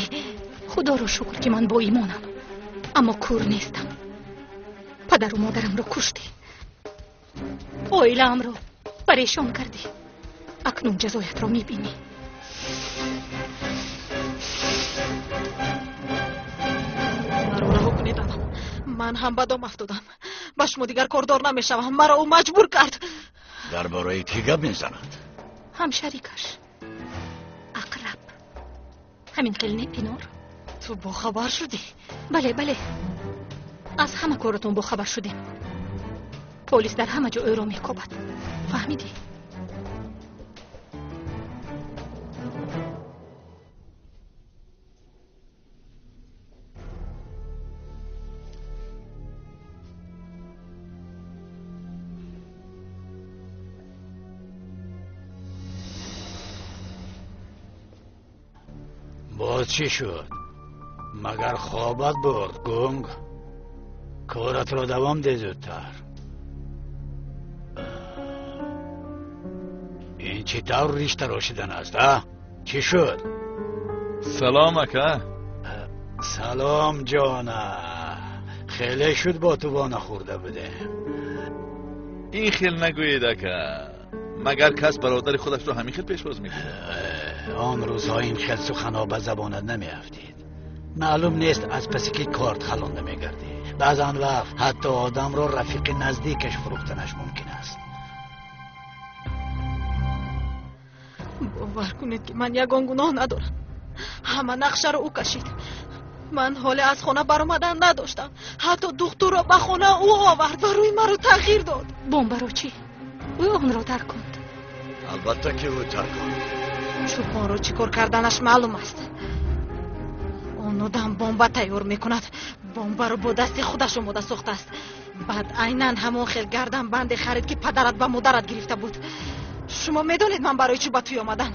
Худоро шукр, ки ман боимонам, аммо кур нестам. Падару модарамро куштӣ, оилаамро парешон кардӣ. Акнун ҷазоятро мебинӣ. Маро раҳо кунед, анам. Ман ҳам ба дом афтодам. Ба шумо дигар кордор намешавам. Маро ӯ маҷбур кард. Дар бораи кӣ гап мезанад? Ҳамшарикаш Ақраб. Ҳамин хел не, Пинор? Ту бохабар шудӣ? Бале, бале, аз ҳама коротон бохабар шудем. Полис дар ҳама ҷо ӯро мекобад. Фаҳмидӣ? Боз чӣ шуд? Магар хобат бурд, гунг? Коратро давом де зудтар. Ин чӣ тавр риш тарошидан аст, а? Чӣ шуд? Салом, ака. Салом, ҷона. Хеле шуд бо ту во нахӯрда будем. Ин хел нагӯед, ака. Магар кас бародари худашро ҳамин хел пешвоз мекунад? Он рӯзҳо ин хел суханҳо ба забонат намеафтид. Маълум нест, аз паси ки корт халонда мегардӣ. Баъзан вақт ҳатто одамро рафиқи наздикаш фурӯхтанаш мумкин аст. Бовар кунед, ки ман ягон гуноҳ надорам. Ҳама нақшаро ӯ кашид. Ман ҳоле аз хона баромадан надоштам. Ҳатто духтурро ба хона ӯ овард ва рӯи маро тағйир дод. Бомбаро чӣ? Ӯ онро тарконд. Албатта, ки ӯ тарконд. Чӯпонро чӣ кор карданаш маълум аст. Он одам бомба тайёр мекунад. Бомбаро бо дасти худаш омода сохтааст. Баъд айнан ҳамон хел гарданбанде харид, ки падарат ба модарат гирифта буд. Шумо медонед, ман барои чӣ ба тӯй омадан?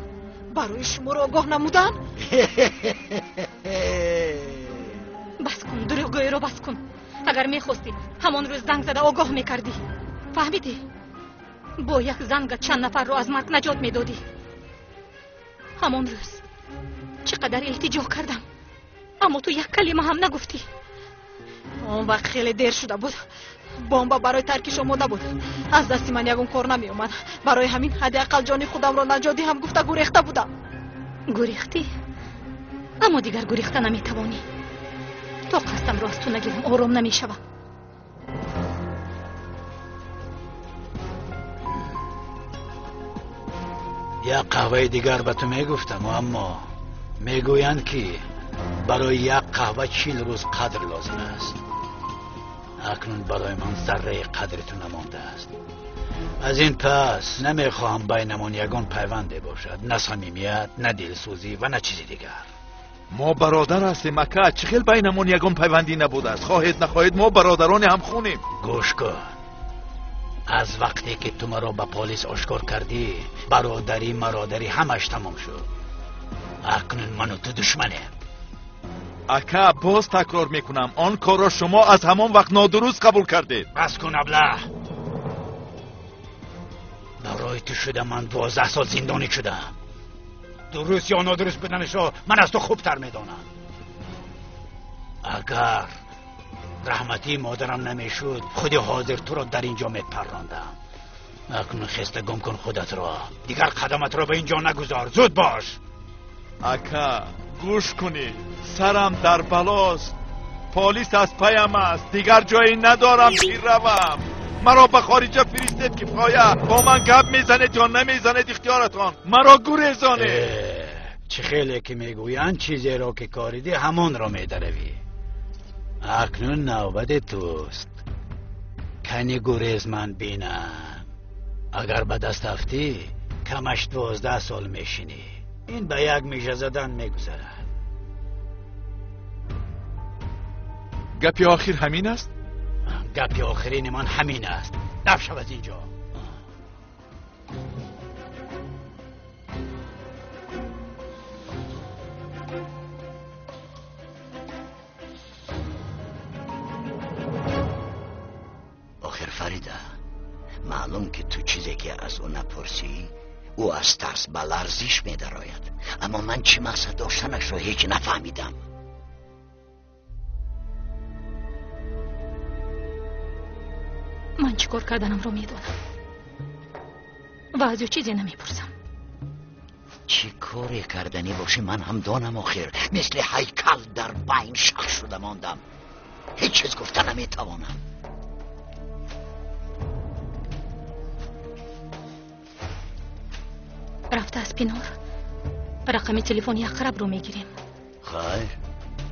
Барои шуморо огоҳ намудан. Бас кун, дурӯғгӯиро бас кун. Агар мехостӣ, ҳамон рӯз занг зада огоҳ мекардӣ. Фаҳмидӣ? Бо як занга чанд нафарро аз марг наҷот медодӣ. Ҳамон рӯз чӣ қадар илтиҷо кардам, аммо ту як калима ҳам нагуфтӣ. Он вақт хеле дер шуда буд. Бомба барои таркиш омода буд. Аз дасти ман ягон кор намеомад. Барои ҳамин ҳадди ақал ҷони худамро наҷот диҳам гуфта гурехта будам. Гурехтӣ, аммо дигар гурехта наметавонӣ. То қасдамро аз ту нагирам, ором намешавам. Як қаҳваи дигар ба ту мегуфтам, аммо мегӯянд, ки барои як қаҳва 40 рӯз қадр лозим аст. Акнун барои ман зарраи қадри ту намондааст. Аз ин пас намехоҳам байнамон ягон пайванде бошад, на самимият, на дилсӯзӣ ва на чизи дигар. Мо бародар ҳастем, ака. Чӣ хел байнамон ягон пайвандӣ набудааст? Хоҳед нахоҳед, мо бародарони ҳамхунем. Гӯш кун, аз вақте ки ту маро ба полис ошкор кардӣ, бародарӣ мародарӣ ҳамаш тамом шуд. Акнун ману ту душманем. Ака, боз такрор мекунам, он корро шумо аз ҳамон вақт нодуруст қабул кардед. Бас кун, аблаҳ. Барои ту шуда ман 12 сол зиндонӣ шудам. Дуруст ё нодуруст буданашро ман аз ту хубтар медонам. Агар раҳматии модарам намешуд, худи ҳозир туро дар ин ҷо мепаррондам. Акнун хеста гум кун худатро, дигар қадаматро ба ин ҷо нагузор. Зуд бош. Ака, гӯш кунед, сарам дар балост, полис аз паям аст, дигар ҷое надорам ки равам. Маро ба хориҷа фиристед, кифоя. Бо ман гап мезанед ё намезанед, ихтиёратон. Маро гурезонед. Чӣ хеле ки мегӯянд, чизеро ки коридӣ ҳамонро медаравӣ. Акнун навбати туст. Кани гурез ман бинам. Агар ба даст афтӣ, камаш 12 сол мешинӣ. Ин ба як мижа задан мегузарад. Гапи охир ҳамин аст? Гапи охирини ман ҳамин аст. Даф шав аз ин ҷо. Охир Фарида, маълум ки ту чизе ки аз ӯ напурсӣ, ӯ аз тарс ба ларзиш медарояд. Аммо ман чӣ мақсад доштанашро ҳеҷ нафаҳмидам. Ман чӣ кор карданамро медонам ва аз ӯ чизе намепурсам. Чӣ коре карданӣ бошӣ, ман ҳам донам. Охир мисли ҳайкал дар байн шах шуда мондам, ҳеҷ чиз гуфта наметавонам. Рафта аз Пинор рақами телефони Ақрабро мегирем. Хайр,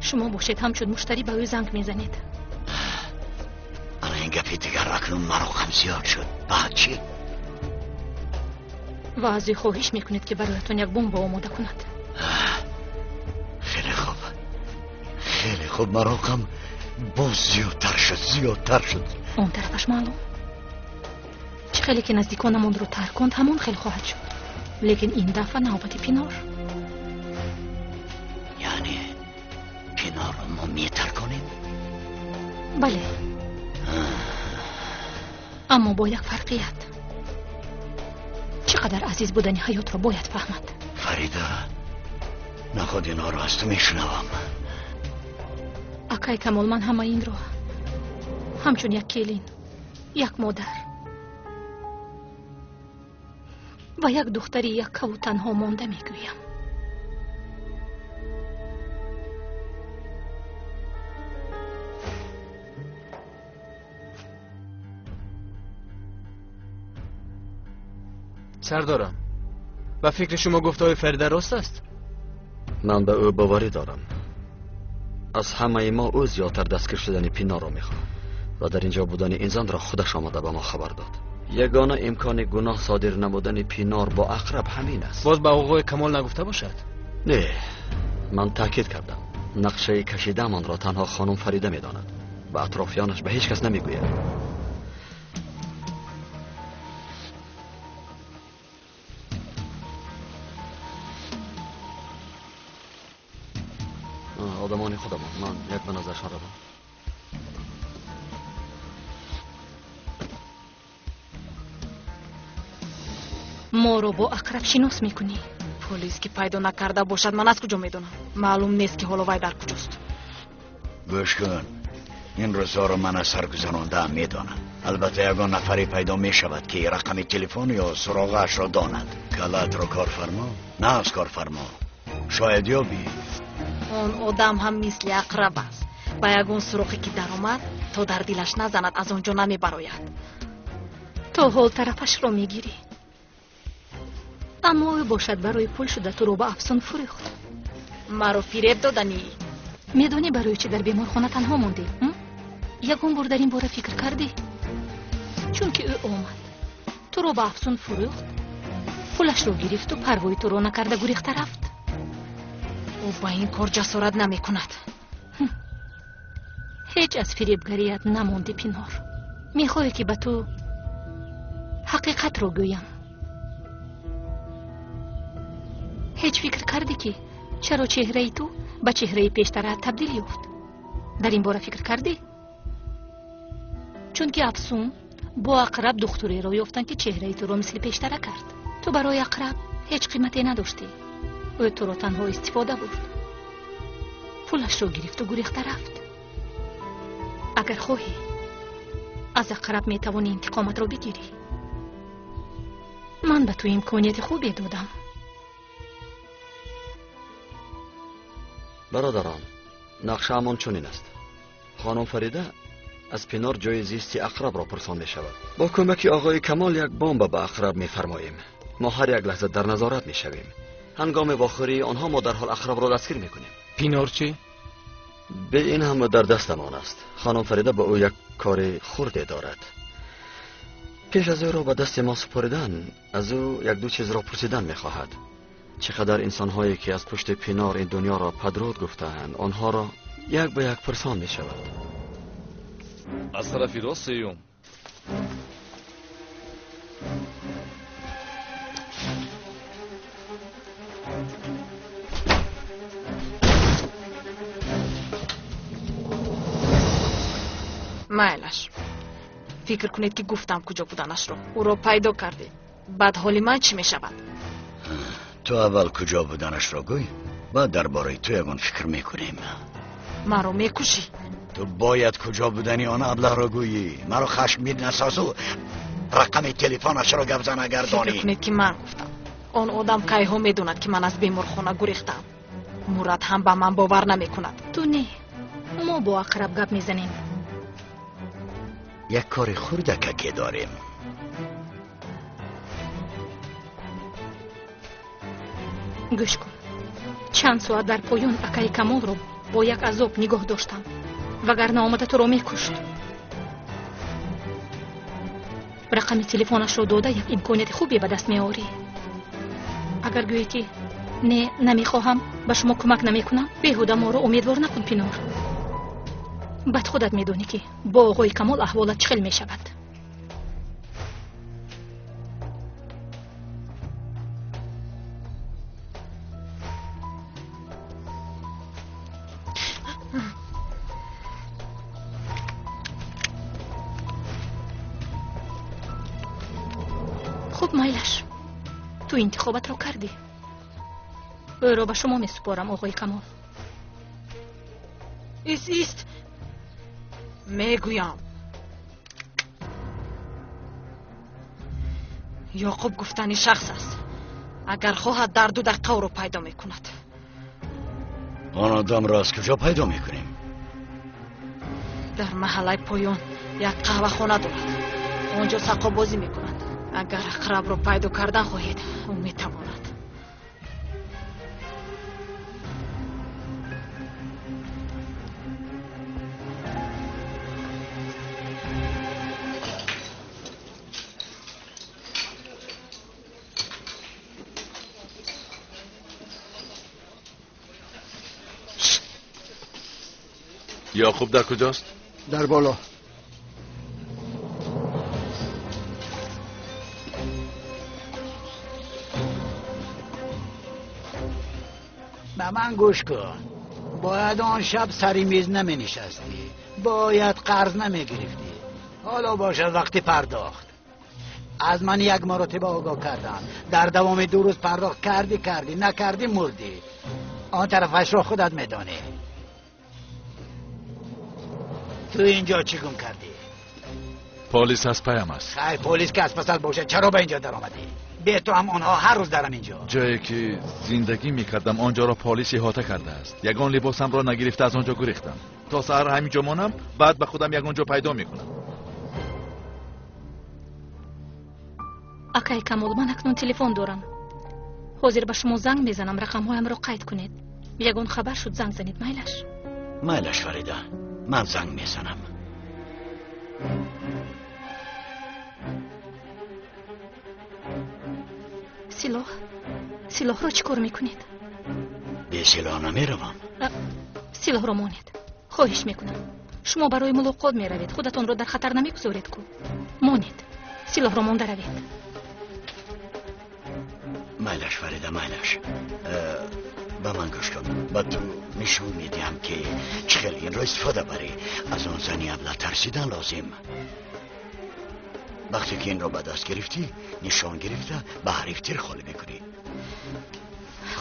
шумо бошед, ҳамчун муштарӣ ба ӯ занг мезанед. Ана ин гапи дигар, акнун мароқам зиёд шуд. Баъд чӣ? Ва аз ӯ хоҳиш мекунед, ки бароятон як бомба омода кунад. Хеле хуб, хеле хуб. Мароқам боз зиёдтар шуд, зиёдтар шуд. Он тарафаш маълум, чӣ хеле ки наздиконамонро тарк кунд, ҳамон хел хоҳад шуд. Лекин ин дафъа навбати Пинор. Яъне Пинорро мо метарконем? Бале, аммо бо як фарқият. Чӣ қадар азиз будани ҳаётро бояд фаҳмад. Фарида, наход инҳоро аз ту мешунавам. Акай Камол, ман ҳама инро ҳамчун як келин, як модар ва як духтари яккаву танҳо монда мегӯям. Сардорам, ба фикри шумо гуфтаҳои Фарида рост аст? Ман ба ӯ боварӣ дорам. Аз ҳамаи мо ӯ зиёдтар дастгир шудани Пинорро мехоҳад ва дар ин ҷо будани ин занро худаш омада ба мо хабар дод. Ягона имкони гуноҳ содир намудани Пинор бо Ақраб ҳамин аст. Боз ба оғои Камол нагуфта бошад? Не, ман таъкид кардам, нақшаи кашидаамонро танҳо хонум Фарида медонад. Ба атрофиёнаш ба ҳеҷ кас намегӯяд. Одамони худамон, ман як ба назаршон равам. Моро бо Ақраб шинос мекунӣ? Полис ки пайдо накарда бошад, ман аз куҷо медонам? Маълум нест, ки ҳоло вай дар куҷост. Гӯш кун, ин рӯзҳоро ман аз сар гузарондаам, медонам. Албатта ягон нафаре пайдо мешавад, ки рақами телефон ё суроғаашро донад. Калаатро корфармо, на аз корфармо, шояд ёбӣ. Он одам ҳам мисли Ақраб аст. Ба ягон суроғе ки даромад, то дар дилаш назанад, аз он ҷо намебарояд. То ҳол тарафашро мегирӣ. Аммо ӯ бошад барои пул шуда туро ба Афсун фурӯхт. Маро фиреб доданӣ. Медонӣ барои чӣ дар беморхона танҳо мондӣ? Ягон бор дар ин бора фикр кардӣ? Чунки ӯ омад, туро ба Афсун фурӯхт, пулашро гирифту парвои туро накарда гурехта рафт. Ӯ ба ин кор ҷасорат намекунад. Ҳеҷ аз фиребгарият намонди, Пинор. Мехоҳӣ ки ба ту ҳақиқатро гӯям? Ҳеҷ фикр кардӣ ки чаро чеҳраи ту ба чеҳраи пештараат табдил ёфт? Дар ин бора фикр кардӣ? Чунки Афсун бо Ақраб духтуреро ёфтанд, ки чеҳраи туро мисли пештара кард. Ту барои Ақраб ҳеҷ қимате надоштӣ. Ӯ туро танҳо истифода бурд, пулашро гирифту гурехта рафт. Агар хоҳӣ, аз Ақраб метавонӣ интиқоматро бигирӣ. Ман ба ту имконияти хубе додам. Бародарон, нақшаамон чунин аст. Хонум Фарида аз Пинор ҷои зисти Ақрабро пурсон мешавад. Бо кӯмаки оғои Камол як бомба ба Ақраб мефармоем. Мо ҳар як лаҳза дар назорат мешавем. Ҳангоми вохӯрии онҳо мо дарҳол Ақрабро дастгир мекунем. Пинор чӣ? Бе ин ҳама дар дастамон аст. Хонум Фарида ба ӯ як кори хурде дорад. Пеш аз ӯро ба дасти мо супоридан, аз ӯ як-ду чизро пурсидан мехоҳад. Чӣ қадар инсонҳое ки аз пушти Пинор ин дунёро падруд гуфтаанд, онҳоро як ба як пурсон мешавад. Аз тарафи рост сеюм. Майлаш, фикр кунед ки гуфтам куҷо буданашро. Ӯро пайдо кардед. Баъд ҳоли ман чӣ мешавад? Ту аввал куҷо буданашро гӯй, баъд дар бораи ту ягон фикр мекунем. Маро мекушӣ? Ту бояд куҷо будани он аблаҳро гӯйӣ. Маро хашмгин насозу рақами телефонашро гап зан агар донӣ. Фикр кунед ки ман гуфтам. Он одам кайҳо медонад ки ман аз беморхона гурехтам. Мурад ҳам ба ман бовар намекунад. Ту не, мо бо Ақраб гап мезанем. Як кори хурдакаке дорем. Гӯш кун, чанд соат дар поён акаи Камолро бо як азоб нигоҳ доштам, вагарна омада туро мекушт. Рақами телефонашро дода як имконияти хубе ба даст меорӣ. Агар гӯӣ ки не, намехоҳам, ба шумо кӯмак намекунам, беҳуда моро умедвор накун, Пинор. Баъд худат медонӣ ки бо оғои Камол аҳволат чӣ хел мешавад. Хуб, майлаш, ту интихобатро кардӣ. Ӯро ба шумо месупорам, оғои Камол. Ист, ист, мегӯям. Ёқуб гуфтани шахс аст. Агар хоҳад, дар 2 дақиқа ӯро пайдо мекунад. Он одамро аз куҷо пайдо мекунем? Дар маҳаллаи поён як қаҳвахона дорад. Он ҷо сақобозӣ мекунад. Агар Ақрабро пайдо кардан хоҳед, ӯ метавонад. Яқуб дар куҷост? Дар боло. Ба ман гӯш кун. Бояд он шаб сари миз наменишастӣ, бояд қарз намегирифтӣ. Ҳоло бошад вақти пардохт. Аз ман як маротиба огоҳ кардам. Дар давоми 2 рӯз пардохт кардӣ, кардӣ, накардӣ мурдӣ. Он тарафашро худат медонӣ. Ту инҷо чӣ гум кардӣ? Полис аз паям аст. Хайр, полис ки аз пасат бошад, чаро ба инҷо даромадӣ? Бе ту ҳам онҳо ҳар рӯз дарам инҷо. Ҷое ки зиндагӣ мекардам, он ҷоро полис иҳота кардааст. Ягон либосамро нагирифта аз он ҷо гурехтам. То саҳар ҳамин ҷо монам, баъд ба худам ягон ҷо пайдо мекунам. Акай Камол, ман акнун телефон дорам. Ҳозир ба шумо занг мезанам, рақамҳоямро қайд кунед. Ягон хабар шуд, занг занед, майлаш? Майлаш, Фарида, ман занг мезанам. Силоҳ? Силоҳро чӣ кор мекунед? Бе силоҳ намеравам. Силоҳро монед. Хоҳиш мекунам. Шумо барои мулоқот меравед, худатонро дар хатар намегузоред ку. Монед. Силоҳро монда равед. Майлаш, Фарида, майлаш. Ба ман гӯш кун. Ба ту нишон медиҳам, ки чӣ хел инро истифода барӣ. Аз он зани абла тарсидан лозим. Вақте ки инро ба даст гирифтӣ, нишон гирифта ба ҳариф тир холӣ мекунӣ.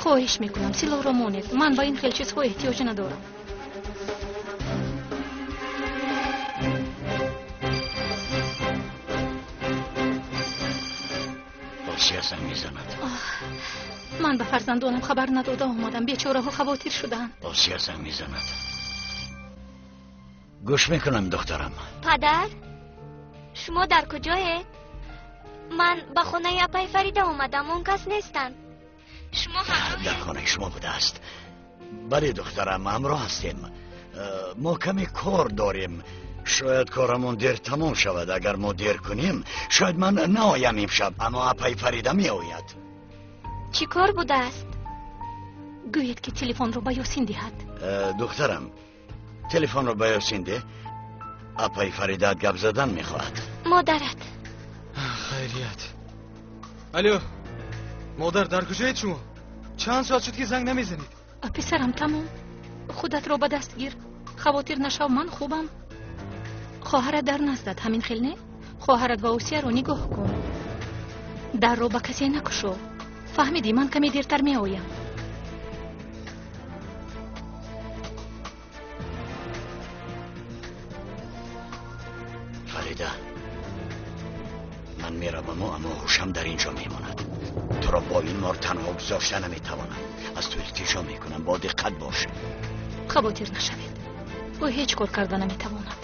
Хоҳиш мекунам, силоҳро монед. Ман ба ин хел чизҳо эҳтиёҷ надорам. Осия занг мезанад. Ман ба фарзандонам хабар надода омадам. Бечораҳо хавотир шудаанд. Осия занг мезанад. Гӯш мекунам, духтарам. Падар, шумо дар куҷоед? Ман ба хонаи апаи Фарида омадам, он кас нестанд. Шумо ҳамроҳ? Дар хонаи шумо будааст. Бале, духтарам, ҳамроҳ ҳастем. Мо каме кор дорем. Шояд корамон дер тамом шавад. Агар мо дер кунем, шояд ман наоям имшаб, аммо апаи Фарида меояд. Чӣ кор будааст? Гӯед, ки телефонро ба Ёсин диҳад. Духтарам, телефонро ба Ёсин деҳ. Апаи Фаридаат гап задан мехоҳад. Модарат. Хайрият. Алло, модар, дар куҷоед шумо? Чанд соат шуд, ки занг намезанед? Писарам, тамом. Худатро ба даст гир. Хавотир нашав, ман хубам. Хоҳарат дар наздат, ҳамин хел не? Хоҳарат ва Осияро нигоҳ кун. Дарро ба касе накушо. Фаҳмидӣ, ман каме дертар меоям. Фарида, ман мераваму, аммо ҳушам дар ин ҷо мемонад. Туро бо ин мор танҳо гузошта наметавонам. Аз ту илтиҷо мекунам, бо диққат бош. Хавотир нашавед. Ӯ ҳеҷ кор карда наметавонад.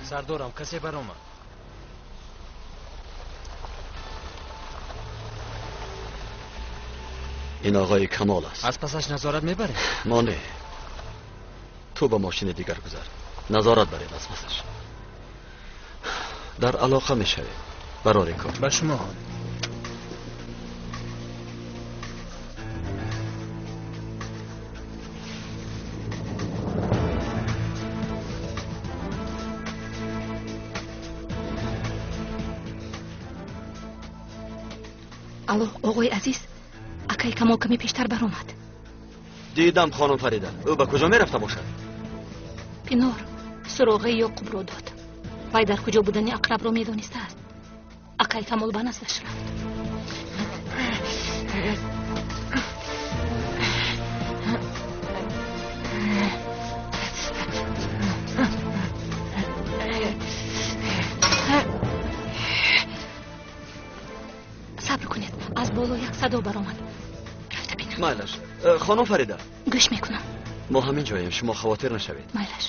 Сардорам, касе баромад. Ин оғои Камол аст. Аз пасаш назорат мебарем? Мо не. Ту ба мошини дигар гузар. Назорат баред аз пасаш. Дар алоқа мешавем. Барори кор. Ба шумо. Алло, оғои азиз, акаи Камол каме пештар баромад. Дидам, хонум Фарида. Ӯ ба куҷо мерафта бошад? Пинор суроғаи Ёқубро дод. Вай дар куҷо будани ақрабро медонистааст. Акаи Камол ба наздаш рафт. Сабр кунед, аз боло як садо баромад. Рафта бинам. Майлаш. Хонум Фарида. Гӯш мекунам. Мо ҳамин ҷоем, шумо хавотир нашавед. Майлаш.